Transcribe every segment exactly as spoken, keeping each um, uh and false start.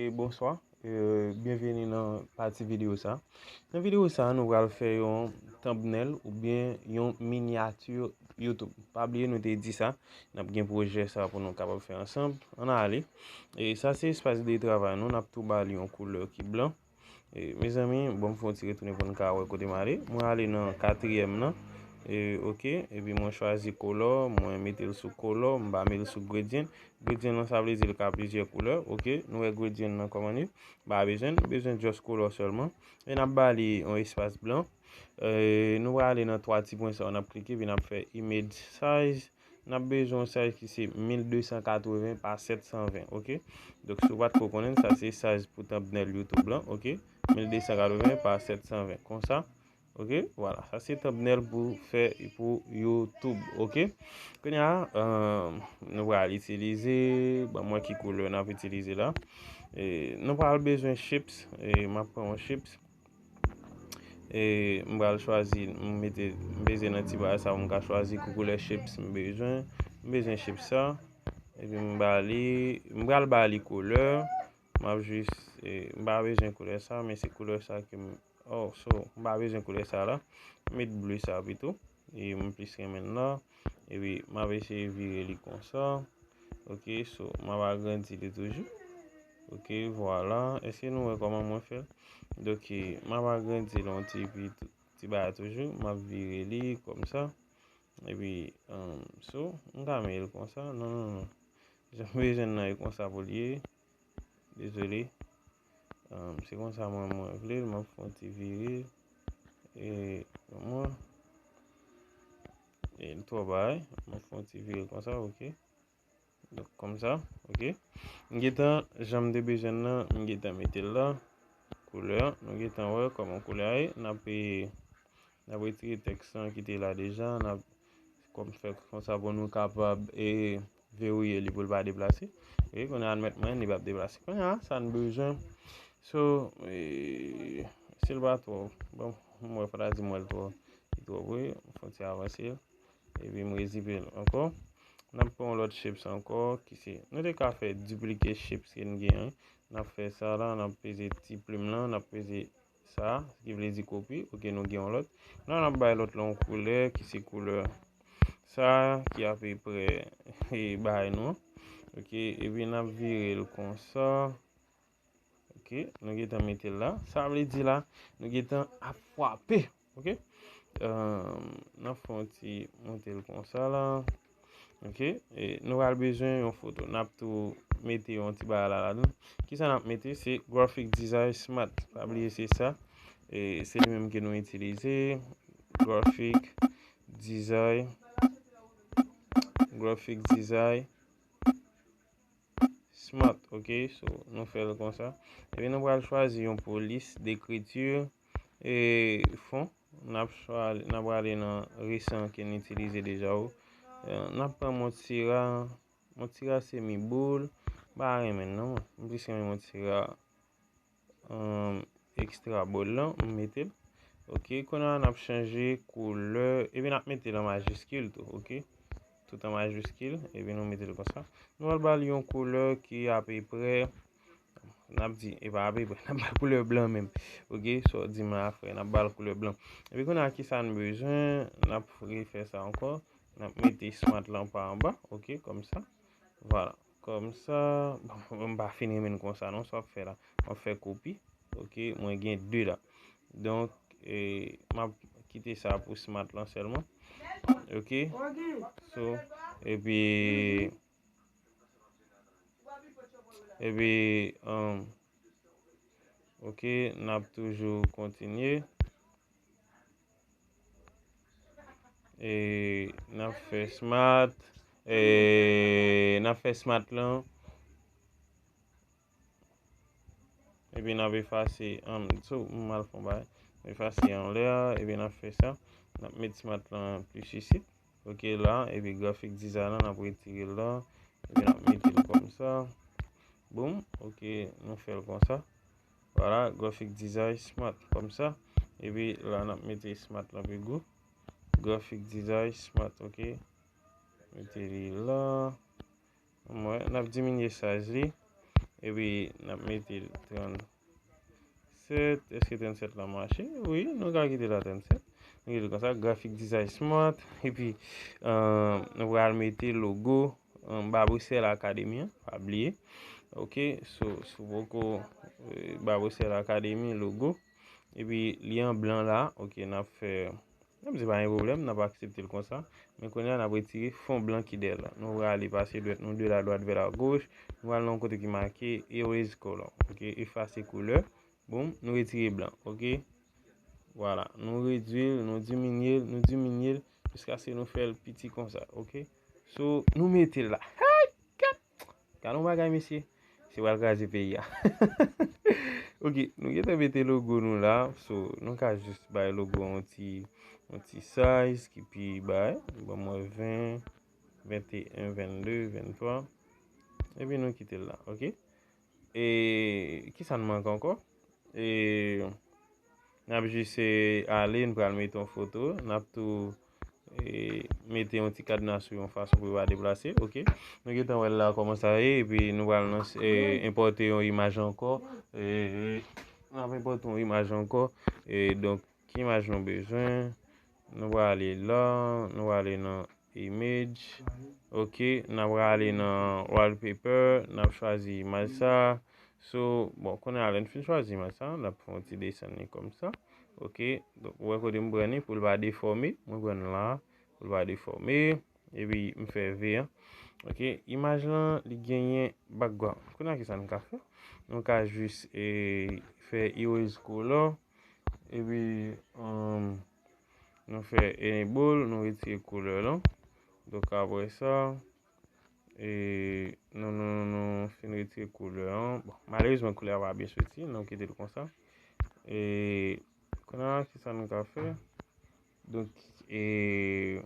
E bonswa, e, byenveni nan pati videyo sa. Nan videyo sa, nou pral fè yon thumbnail oubyen yon minyati YouTube. Pa bliye nou te di sa, n ap gen pwojè sa pou nou kapab fè ansanm. Ann ale. E sa se espas de travay nou, n ap tou ba li yon koulè ki blan. E, mezanmi, bon, m fè yon ti retounen pou n ka wè kote m ale. Mwen ale nan katriyèm nan. E, oke, epi mwen chwazi color, mwen mete l sou color, m pa mete l sou gradient. Gradient nan, sa vle di l ka plizyè koulè, oke. Nou wè gradient nan kòman li. M pa bezwen, nou bezwen just color sèlman. E n ap ba li yon espas blan. E, nou prale nan twa ti pwen sa yo, n ap klike, epi n ap fè image size. N ap bezwen yon size ki se mil de san katreven pa sèt san ven, oke? Donk, si w pa t ko konnen, sa se size pou thumbnail YouTube lan, oke? Mil de san katreven pa sèt san ven, konsa, oke? Vwala, sa se thumbnail pou fè pou YouTube, oke? Kounye a, euh, nou pral itilize, ban m wè ki koulè n ap itilize la. E, nou pral bezwen shapes, e, m ap pran yon shapes. E, m pral chwazi, m mete, m peze nan ti ba sa pou m ka chwazi ki koulè shapes m bezwen. M bezwen shapes sa. Epi m ba li, m pral ba li koulè. M ap jis, e, m pa bezwen koulè sa, men se koulè sa ke m, oh, so, m pa bezwen koulè sa la. M met ble sa pito. E m plis renmen l la. Epi, m ap eseye vire li konsa. Oke, so, m ap agrandi li toujou. Oke, vwala. Èske nou wè kòman mwen fè l? Donk, e, m ap agrandi l yon ti pi, ti bagay toujou. M ap vire li konsa. Epi, um, so, m ka mete l konsa. Non, non, non. Jan m bezwen nan e konsa pou l ye. Dezole. Um, se konsa mwen, mwen vle l. M ap fè yon ti vire l. E, mwen. E, l twò ba, wi. M ap fè yon ti vire l konsa, oke. Donk, konsa, oke. M gentan, jan m te bezwen nan, m gentan mete l la. Koulè, nou gentan wè kòman koulè a ye. N ap, e, n ap retire tèks lan ki te la deja. N ap, kòm fè konsa pou nou kapab, e, verrouiller li pou l pa deplase. E kounye a, admèt mwen, li p ap deplase. Kounye a, sa n bezwen. So, e, si l pa twò, bon, m wè fò ta di m wè l twò, li twò pre, m fè yon ti avanse l. Epi m rezipe l ankò. N ap pran yon lòt shapes ankò, ki se, nou te ka fè duplique shapes ke n genyen. N ap fè sa la, n ap peze ti plim lan, n ap peze sa, ki vle di kopi. Oke, nou gen yon lòt. La, n ap bay lòt la yon koulè, ki se koulè sa, ki apeprè e bay nou. Oke, epi n ap vire l konsa. Oke, nou gentan mete l la. Sa vle di la, nou gentan ap frape. Oke? Ahn, n ap fè yon ti monte l konsa la. Oke? E nou pral bezwen yon foto. N ap tou mete yon ti bagay la ladan. Kisa n ap mete? Se Graphic Design Smart. Pa bliye se sa. E se li menm ke nou itilize. Graphic Design. Graphic Design. Smart, oke, so, nou fè l konsa. Epi nou pral chwazi yon polis d'écriture e fon. N ap chwa-, n ap prale nan resan ke n itilize deja yo. Eh, n ap pran Montserrat, Montserrat semi bold. M pa renmen l non, mwen. M plis renmen Montserrat, um, extra bold lan, m mete l. Oke, kounye a n ap chanje koulè, epi n ap mete l an majiskil tou, oke? Tout an majiskil, epi nou mete l konsa. Nou al ba l yon koulè ki apeprè, n ap di, e pa apeprè, n ap ba l koulè blan menm. Oke, sa w di m la, frè, n ap ba l koulè blan. Epi kounye a, kisa n bezwen? N ap refè sa ankò. N ap mete smart lan pa anba, oke, kòmsa. Vwala. Kòmsa, bon, m pa fin renmen l konsa non, sa w ap fè la. M ap fè kopi. Oke, mwen gen de la. Donk, e, m ap kite sa pou smart lan sèlman. Oke. So, epi, epi, um, oke, n ap toujou kontinye. E n ap fè smart, e n ap fè smart lan. Epi n ap efase, um, so, m al fè yon bagay. Efase anlè a, epi n ap fè sa. N ap met smart lan plis isit. Oke, la, epi graphic design lan, n ap retire l la. Epi n ap mete l kòmsa. Boom, oke, nou fè l konsa. Vwala, graphic design smart, kòmsa. Epi la, n ap mete smart lan pi gwo. Graphic design smart, oke. Mete li la. Mwen, n ap diminye size li. Epi n ap mete l trannsèt. Èske trannsèt la mache? Wi, nou ka kite l a trannsèt. Nou kite l konsa, grafik dizay smart. Epi euh, nou pral mete logo euh, Babrisel Academy an, pa bliye. Ok, so, si w poko euh, Babrisel Academy logo. Epi li an blan la, ok, n ap fè N ap di pa gen pwoblèm, n ap aksepte l konsa. Men kounye a, n ap retire fon blan ki dèyè l la. Nou prale pase dwèt nou de la dwat vè la goch. Nou al nan yon kote ki make erase color. Ok, efase koulè. Boum, nou retire blan. Ok. Vwala. Nou redwi l, nou diminye l, nou diminye l, jiskaske nou fè l piti konsa. Ok. So, nou mete l la. Hey! Gad yon bagay, mesye. Se pral kraze peyi a. Ok, nou gentan mete logo nou la. So, nou ka jis bay logo yon ti, yon ti size ki pi bay. Ban mwen ven, venteyen, vennde, venntwa. Epi nou kite l la, ok? E kisa n manke ankò? E n ap jis e, ale, n pral mete yon foto, n ap tou e, mete yon ti kadna sou yon fason pou yo pa deplase, ok? Nou gentan wè l la kòman sa ye, epi nou pral nan e, enpòte yon imaj ankò. E, n ap enpòte yon imaj ankò. E, donk, ki imaj nou bezwen? Nou prale la, nou prale nan image. Ok, n ap prale nan wallpaper, n ap chwazi imaj sa. So, bon, kounye a lè n fin chwazi imaj sa, n ap fè yon ti desann li kòmsa. Ok, donk ou wè kote m pran li pou l pa defòme, mwen pran l la, pou l pa defòme, epi m fè V an. Ok, imaj lan li genyen background. Kounye a kisa n ka fè? Nou ka jis e, fè erase color, epi um, nou fè enable, nou retire koulè lan. Donk apre sa, e, nou, nou, nou fin retire koulè an. Bon, malerezman koulè a pa byen soti, nou kite l konsa. E kounye a kisa nou ka fè? Donk, e,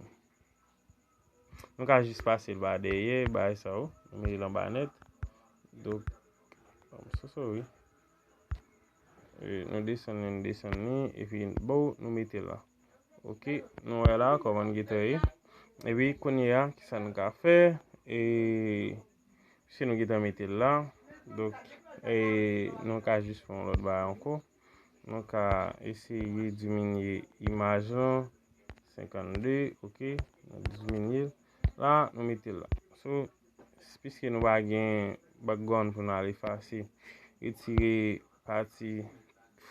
nou ka jis pase l pa dèyè, bagay sa yo. Nou mete l anba nèt. Donk, I'm so sorry. E, nou desann li, nou desann li, epi bow, nou mete l la. Ok, nou wè la kòman l gentan ye. Epi kounye a, kisa nou ka fè? E, si nou gentan mete l la, donk, e, nou ka jis fè yon lòt bagay ankò. Nou ka eseye diminye imaj lan, senkannde, ok, nou diminye l. La, nou mete l la. So, piske nou pa gen background pou nou al efase, retire pati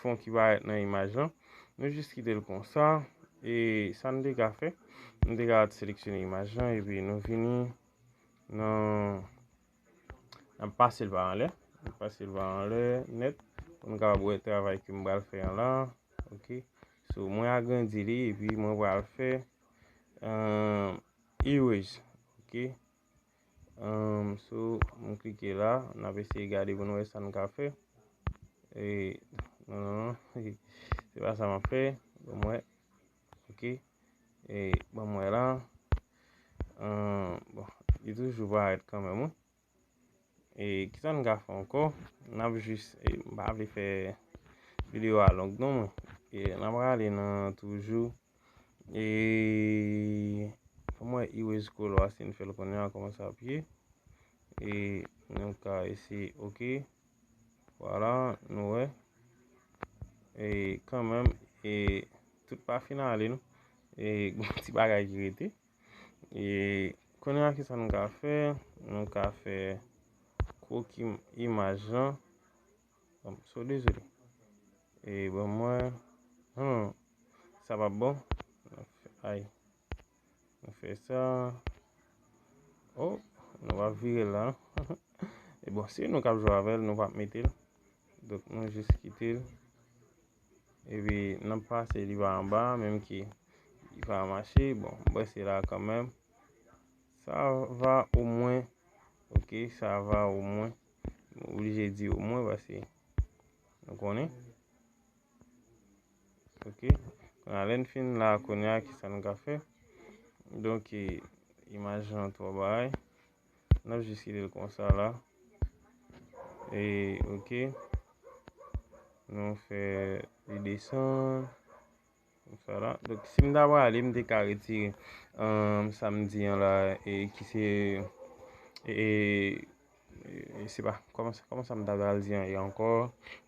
fon ki parèt nan imaj lan, nou jis kite l konsa. E sa n te ka fè, nou te ka seleksyone imaj lan, epi nou vini nan, n ap pase l pa anlè, n ap pase l pa anlè nèt, pou nou kapab wè travay ke m pral fè an la. Ok, so mwen agrandi li, epi mwen pral fè, euh, erase. Ok, um, so, mwen klike la, n ap eseye gade pou nou wè sa n ka fè. E, non, non, non, se pa sa m ap fè. Ban m wè. Ok, e, ban m wè la. Um, bon, li toujou parèt kanmenm, wi. E, kisa n ka fè ankò? N ap jis, e, m pa vle fè videyo a long non, mwen. E, n ap rale nan toujou. E, fò m wè erase color a, si n fè l kounye a, kòman sa ap ye. E, nou ka eseye, ok. Vwala, nou wè. E, kanmenm, e, tout pa fin ale, non. E, gon ti bagay ki rete. E, kounye a, kisa nou ka fè? Nou ka fè kwoki imaj lan. Bon, so dezole. E, bon, mwen, hmm, sa p ap bon. Ay. Nou fè sa. Oh, nou va vire l la. E bon, se nou k ap jwe avè l, nou p ap mete l. Donk, nou jis kite l. Epi, n ap pase li pa anba, menm ke li pa mache. Bon, m panse la kanmenm. Sa va omwen. Ok, sa va omwen. Nou oblije di omwen, paske nou konnen. Ok. Kounye a, lè n fin la, kounye a, kisa n ka fè? Donk, e, imaj lan twò bagay. N ap jis kite l konsa la. E, ok. Nou fè li desann. Konsa la. Donk, si m ta prale, m te ka retire, um, sa m di an la, e ki se, e, E, e se pa, kòman, kòman sa m ta pral di an, e ankò?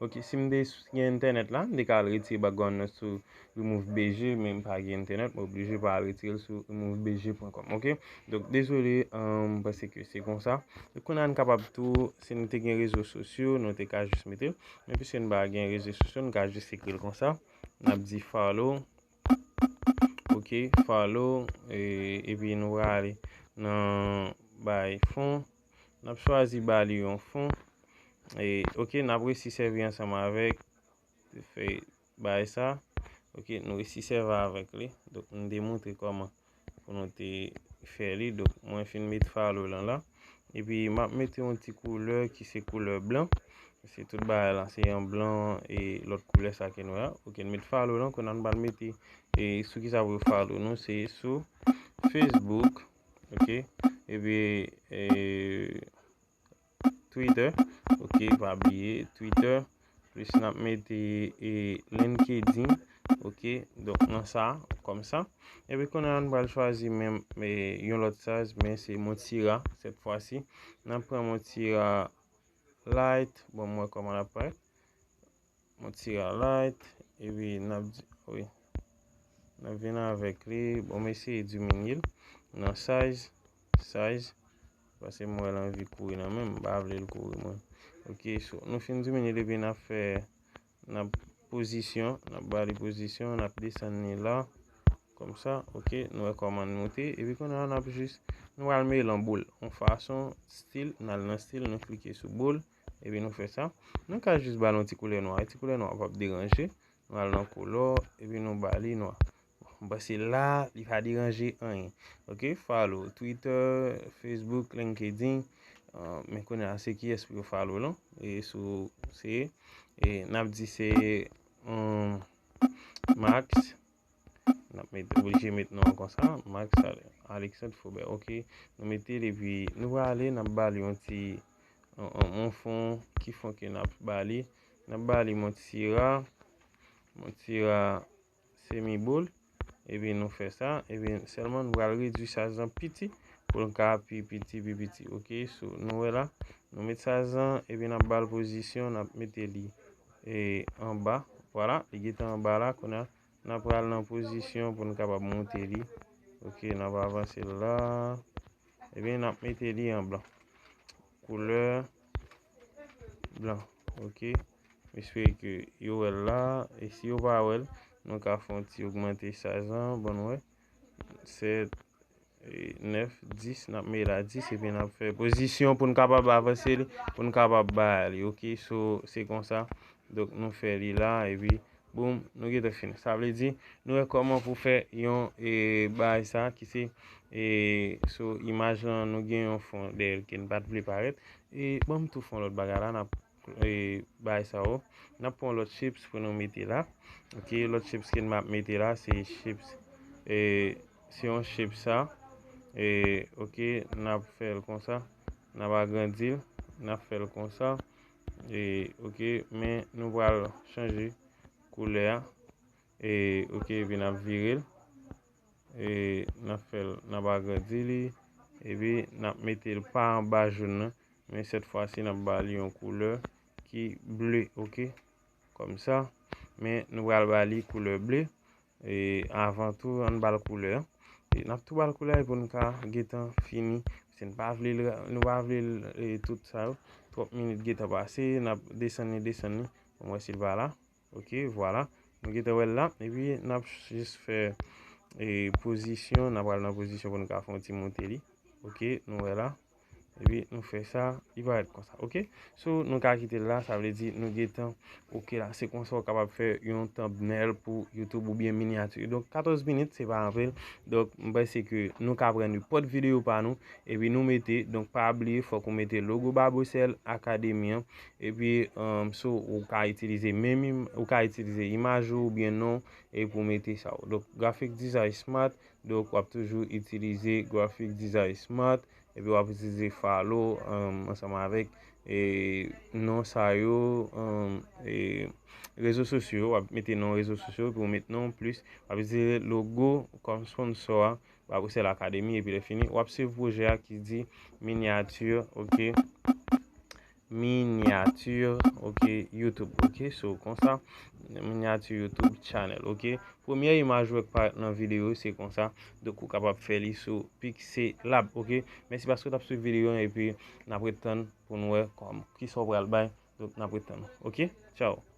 Ok, si m te s- gen entènèt la, m te ka al retire background nan sou remove B G, men m pa gen entènèt, m oblije pa al retire l sou remove B G pwen kòm, ok? Donk, dezole, um, m panse ke se konsa. Donk, kounye a n kapab tou, si n te gen rezo sosyo, nou te ka jis mete l. Men piske n pa gen rezo sosyo, n ka jis ekri l konsa. N ap di follow. Ok, follow. E, epi nou prale nan bay fon. N ap chwazi ba li yon fon. E, ok, n ap resi sèvi ansanm avèk fèy bay sa. Ok, nou resi sèvi avèk li. Donk, m te montre kòman pou nou te fè li. Donk, mwen fin met follow lan la. Epi, m ap mete yon ti koulè ki se koulè blan. Se tout bagay la, se an blan e lòt koulè sa ke nou wè a. Ok, n met follow lan, kounye a n pral mete e sou ki sa pou yo follow nou, se sou Facebook. Ok, epi e, Twitter. Ok, pa bliye Twitter. Plis n ap mete e, LinkedIn. Ok, donk nan sa, kòm sa. Epi kounye a n pral chwazi menm e, yon lòt size, men se Montserrat sèt fwa si. N ap pran Montserrat Lite. Bon, m wè kòman l ap parèt. Montserrat Lite. Epi n ap di, wi. N ap vin avèk li. Bon, m eseye diminye l nan size. Size. Paske m wè l anvi kouri nan men m. M pa vle l kouri mwen. Ok, so, nou fin diminye l epi n ap fè, n ap pozisyon, n ap ba li pozisyon, n ap desann li la. Kòm sa, ok, nou wè kòman n moute. Epi kounye a, n ap jis, nou pral mete l an boul. Yon fason, stil, n al nan stil, nou klike sou boul. Epi nou fè sa. Nou ka jis ba l yon ti koulè nwa. Ti koulè nwa p ap deranje. Nou al nan color, epi nou ba li nwa. M panse la, li pa deranje anyen. Ok, follow Twitter, Facebook, LinkedIn. Uh, men kounye a se kiyès pou yo follow lan. E sou, se, e n ap di se um, Max. N ap met, oblije met non an konsa. Max Ale- Alexandre Faubert. Ok, nou mete l epi nou prale, n ap ba li yon ti, yon, yon, yon fon, ki fon ke n ap ba li? N ap ba li Montserrat, Montserrat semi bold. Epi nou fè sa, epi sèlman nou pral redui size lan piti pou l ka pi piti, pi piti. Ok, so nou wè la, nou met size lan, epi n ap ba l pozisyon, n ap mete li e anba. Vwala, li gentan anba la, kounye a, n ap pral nan pozisyon pou n kapab moute li. Ok, n ap avanse la. Ebyen, n ap mete li an blan. Koulè blan. Ok. M espere ke yo wè l la. E si yo pa wè l, nou ka fè yon ti ogmante size lan. Bon, nou wè. Sèt, e, nèf, dis, n ap mete la dis, epi n ap fè pozisyon pou n kapab avanse li, pou n kapab ba li, ok? So, se konsa. Donk, nou fè li la, epi, boum, nou gentan fini. Sa vle di, nou wè kòman pou fè yon, e, bagay sa, ki se, e, so, imaj lan, nou gen yon fon dèyè l ke n pa t vle parèt. E, ban m tou fè yon lòt bagay la, n ap e, bagay sa yo. N ap pran lòt chips pou nou mete la. Ok, lòt chips ke m ap mete la, se chips, e, se yon chips sa. E, ok, n ap fè l konsa. N ap agrandi l. N ap fè l konsa. E, ok, men nou pral chanje koulè a. E, ok, epi n ap vire l. E, n ap fè l, n ap agrandi li. Epi, n ap mete l pa anba jòn nan. Men sèt fwa si, n ap ba li yon koulè ki ble, ok? Kòm sa. Men, nou pral ba li koulè ble. E, avan tou, ann ba l koulè. E, n ap tou ba l koulè pou n ka gentan fini. Paske n pa vle l, nou pa vle l, e, tout sa yo. Twòp minit gentan pase, n ap desann li, desann li. Pou m wè si l pa la. Ok, vwala. Nou gentan wè l la. Epi, n ap jis fè, e, pozisyon. N ap pral nan pozisyon pou nou ka fè yon ti moute li. Ok, nou wè la. Epi, nou fè sa. Li parèt konsa. Ok? So, nou ka kite l la. Sa vle di, nou gentan. Ok, la. Se konsa w kapab fè yon thumbnail pou YouTube oubyen minyati. Donk, katòz minit, se pa anpil. Donk, m panse ke nou ka pran nenpòt videyo pa nou. Epi, nou mete. Donk, pa bliye, fòk ou mete logo Barbecel Academy an. Epi, um, so, ou ka itilize menm, im- ou ka itilize imaj ou oubyen non, e pou mete sa yo. Donk, Graphic Design Smart, donk, w ap toujou itilize Graphic Design Smart, epi w ap itilize follow, um, ansanm avèk, e, non sa yo, um, e, rezo sosyo, w ap mete non rezo sosyo, epi w met non plis, w ap itilize logo kòm sponsor a, Barbecel Academy, epi lè fini, w ap save pwojè a ki di minyati, ok? miniati, ok, YouTube, ok. So konsa, miniati YouTube channel, ok. Premye imaj ou wè k parèt nan videyo se konsa. Donk ou kapab fè li sou Pixelab, ok. Mèsi paske w t ap swiv videyo an epi n ap ret tann pou n wè kòm kisa w pral bay. Donk n ap ret tann, ok. Tchao.